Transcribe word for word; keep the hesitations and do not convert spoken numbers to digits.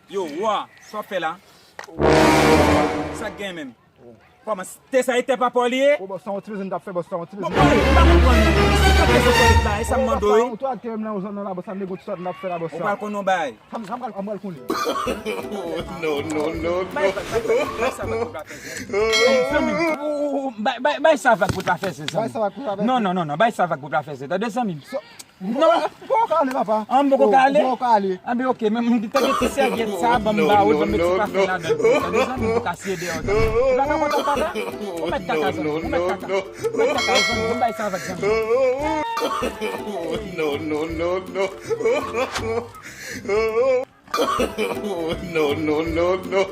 Yo, wa, sa w ap fè la? Sa k gen menm? Kòman, te sa e tè papa w li ye? O, bòs, sa yon ti bezwen m t ap fè, bòs, sa yon ti bezwen. Bon, pale, m pa konprann. Si w t ap fè sa w fè la, e sa m mande w, wi. Ou tou ak tè m nan yon zòn nan la, bòs, sa m negote sa m t ap fè la, bòs, sa. Ou pral konn yon bagay. Sa m, sa m pral, m pral konn li. No, no, no, no. Bay, bay, bay, bay, bay sa vag pou pral fè zèl. Zanmi m, ou, ou, bay, bay, bay sa vag pou pral fè zèl, zanmi m. Bay sa vag pou pral fè zèl. Non, non, non, non, bay sa vag pou pral fè zèl. Tande, zanmi m. Non. Ou poko ka ale, papa. An, m poko ka ale? Ou poko ka ale. Anben, oke, men m te gen ti sèvyèt sa, ban m ba ou, ban m met ti pafen ladan. Tande, zanmi m, pou ka siye deyò, zanmi m. Ou pa ka kontan, papa? Ou mèt kaka, zanmi m, ou mèt kaka. Ou mèt kaka, zanmi m, ban m bay sa vag, zanmi m. No, no, no, no. No, no, no, no.